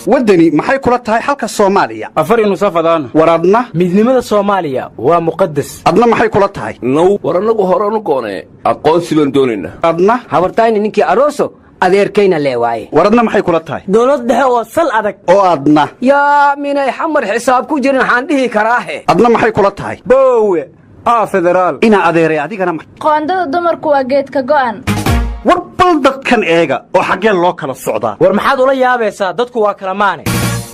Waddani maxay kula tahay xalka Soomaaliya? Afar nusafadaan. War adna? Midnimada Soomaaliya waa muqadas. Adna maxay kula tahay? Now, war annagu horanu goonee aqoonsi baan doonaynaa. Adna? Habartayni ninkii aroso, adeerkayna lee waaye. War adna maxay kula tahay? Dowlad dhexe oo sal adag. Oo adna? Yaa, minay Xamar xisaab ku jirin waxaan dhihi karaahe. Adna maxay kula tahay? Boowe aa federaal. Inaa adeeray, adigana Qoondada dumarku waa geedka go'an. War bal dadkan eega oo xaggeen loo kala socdaa. War maxaad ula yaabaysaa? Dadku waa kala maane.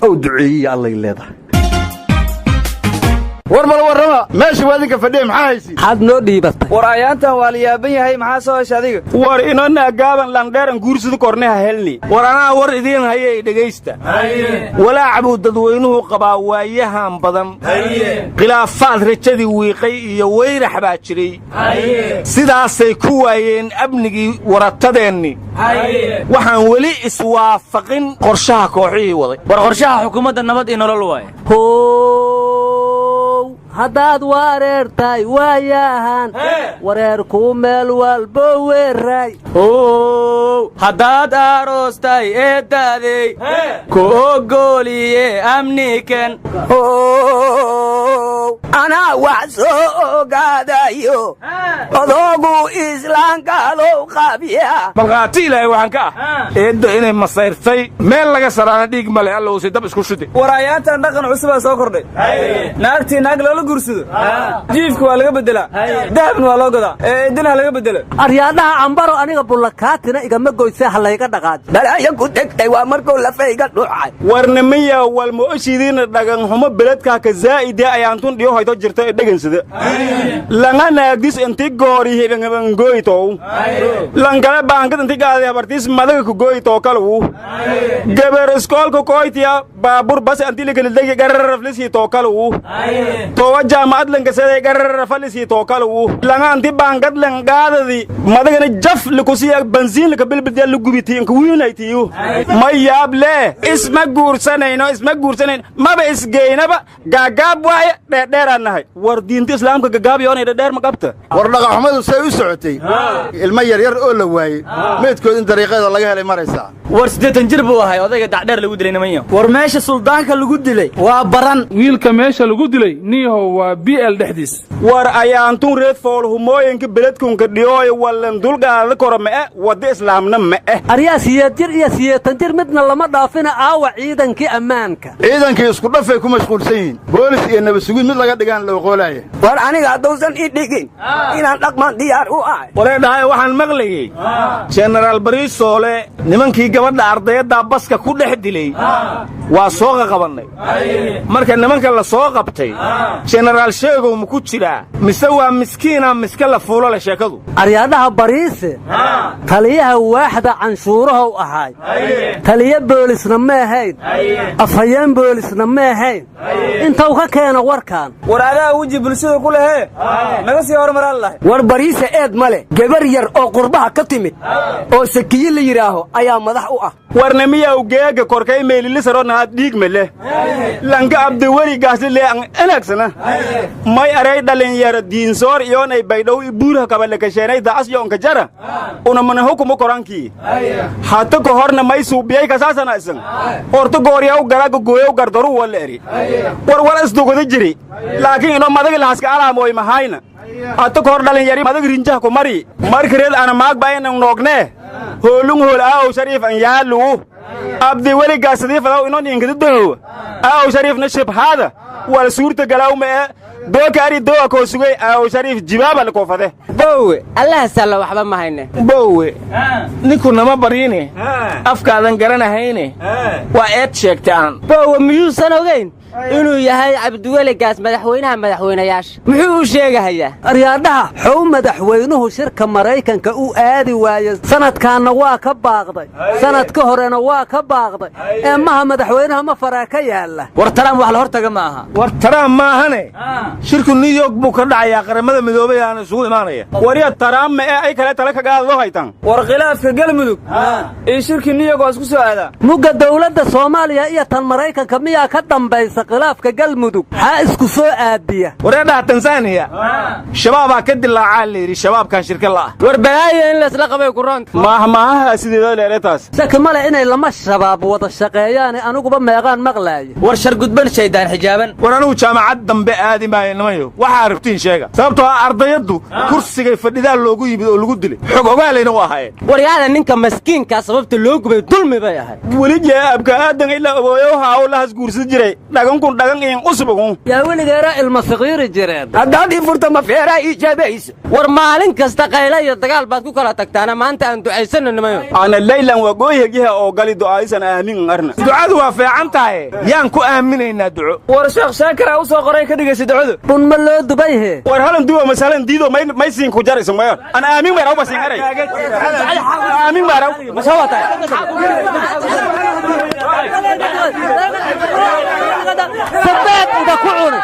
Ow duceeyiya allay leedahay. War bal warrama, meesha waa idinka fadhiya, maxaa haysi? Maxaad noo dhiibatay? War ayaantan waa la yaaban yahay, maxaa soo hesha adiga? War inona gaaban landheeran guursadu korneha helni. War anaa war idiin hayay, dhegaysta. Walaac buu dadweynuhu qabaa waayahan badan, khilaafaad rajadii wiiqay iyo weyrax baa jiray, sidaasay ku waayeen amnigii waratadeenni. Waxaan weli iswaafaqin qorshaha kooxihii waday. War qorshaha xukuumadda nabad iyo nolol waaye. How haddaad wareertay waayahan, wareerkuu meel walbo weeray. How haddaad aroostay eeddaadey ku ogooliye amniken. Anaa wax soo ogaadayo, odoogu islaankaalow qabya. Markhaati Ilaahay waxaan ka ah eeddo inay masayrtay, meel laga saraana dhiig male, alla uusi dab isku shidi. War ayaantan dhaqan cusubaa soo kordhay: naagtii naag loola guursado, jiifka waa laga beddelaa, dahabna waa loo gadaa, ee eedinaha laga beddelo. Aryaadhaha, cambaro aniga bullakaatina igama goyse, ha layga dhaqaajo. Balaayo ku degtay, waa markuu lafayga dhuucay. Warnimiya, walma oshidiina dhaganhumo beledkaa ka zaa'ide ayaantun dhiyo hoyto jirto ee dhegansada langa naagdis inti goori hebanhebangoytow, lankale baangad inti gaaday habartiis madaga kugoytoo kalawu, gabar iskoolka koytiya baabur bas anti likalidegi gararaflisii too kalawu, towa jaamacad lankaseday gararafalisii too kalawu, langa anti baangad langaadadi madagana jaf likusiya bansiin laka bilbildiya lugubiti inka wiinaytiyu. Ma yaab lee, isma guursanayno, isma guursanayno, maba isgeynaba, gaagaab waaye, dheerdheeraan nahay. War diinta islaamka gagaab yoonay dhedheer ma qabta? War dhaqanxumadu say u socotay, ilmo yaryar oo la waayey meydkood in dariiqeeda laga helay maraysaa. War 80 jir buu ahay odayga dacdheer lagu dilay, nimanyo. War meesha suldaanka lagu dilay waa Baran. Wiilka meesha lagu dilay niihow waa BL dhexdiis. War ayaantun reed foolhumooyinka beledkunka dhiyooy wallan dulgaada koro ma'e, wadda islaamna ma'e. Aryaa, 8 jir iyo 80 jir midna lama dhaafina, aawa ciidankii ammaanka? Ciidankii isku dhafay ku mashquulsan yihiin, boolis iyo nabad sugid mid laga dhigaan la oqoolaaya. War aniga hadduusan ii dhigin inaan dhaqmaan diyaar u ahay. Waree dhahay, waxaan maqlayey Jenaraal Bariisoole nimankii gabadha ardayaddaa baska ku dhex dilay waa soo qaqabannay. Marka nimanka la soo qabtay Jenaraal Sheegow ma ku jiraa, mise waa miskiina miska la fuulo leh sheekadu? Aryaadhaha, Bariise taliyaha waaxda canshuurahow ahaay, taliyo boolisna ma ahayn, afhayeen boolisna ma ahayn. Intuu ka keeno warkan? War adaa weji bulshada ku lehee, naga sii hormaraan lahay. War Bariise eed ma leh, gabar yar oo qurbaha ka timid oo Sakiye la yidhaaho ayaa madax u ah. Warnamiyaw, geega korkay meelilisaronahaad dhiig mele lanka Abdiweli gaasile an enaagsana may aray dhalinyaro Diinsoor iyoonay Baydhow i Buurha kabalakasheenay dacas yoonka jara unamana hukumu korankii hata ka horna may suubiyay kasaasana isan horta gooryaw garaga gooyow gardaru wala eri. War wal isdugada jiri, laakiin ino madaga lahaska alaamoy mahayna hata ka hor dhalinyari madag rinjaha ku mari markareed ana maagba inan noognee hoolung hool aaw Shariif an yaalugu Abdi weli gaasadiifadaw inon inkadadohow aaw Shariifna shibhaada wal suurta galaaw ma'e dookaari doa koo sugay aaw Shariif jibaaba la koofade. Bowe, allaha salla, waxba ma hayne. Bowe, ninku nama baryine, afkaadan garanahayne waa eed sheegtay aan. Bowe, miyuusan ogayn inuu yahay Cabdiweligaas madaxweynaha madaxweynayaasha? Muxuu u sheegahayaa? Aryaadhaha, xow madaxweynuhu shirka Maraykanka u aadi waaye? Sanadkaanna waa ka baaqday, sanadka horena waa ka baaqday, ee maha madaxweynaha ma faraa ka yaalla? War Trump wax la hortaga ma aha. War Trump maahane, shirku New York buu ka dhacayaa, Qaramada Midoobay aana isugu imaanaya. Warya, Trump ma ee ay kale tala kagaadado haytan. War khilaafka Galmudug iyo shirkii New York waa isku soo aadaa. Mugga dawladda Soomaaliya iyo tan Maraykanka miyaa ka dambaysa? mase khilaafka Galmudug xaa isku soo aadiya? Wareedhaha Tansaaniya shabaabaa ka dilaacaa la yidhi, shabaabkan shirka la'ah. War balaayo in laysla qabay ku roonta. Maahmaahaha sideeda leeretaas. Shaki male inay lama shabaab wada shaqeeyaane, aniguba meeqaan maqlaayo. War shar gudban shaydaan xijaaban. War anigu jaamacad dambe aadi maayo nimayo, waxaa rabtiin sheega, sababtoo ah ardayaddu kursigay fadhidaa loogu yimid oo lagu dilay, xog ogaalayna u ahaayeen. Waryaada ninka maskiinkaa sababta loo gubay dulmi bay ahayd. Weli jee abka aadan ilaa obooyow haaw lahas guursan jiray dhagankun dhagan iin usbugun. Yaa weligeera ilma saqiiri jireen. Haddaad ii furto ma feeraa ii jabayso. War maalin kasta qayla iyo dagaal baad ku kala tagtaana, maanta aan ducaysano nimayo. Ana laylan waa gooyhagiha oo gali du'aaysan aamin arna. Ducadu waa fiican tahay, yaan ku aaminaynaa duco. War Sheekh Shaakir aa u soo qoray ka dhigaysa ducadu. Bun ma loo dubayhe? War halan duwa masalan diido may siin ku jarayso mayo. Ana aamin weeraw basiin aray. Aamin weeraw. Ma soo wataa? Sabeed uba ku cuni.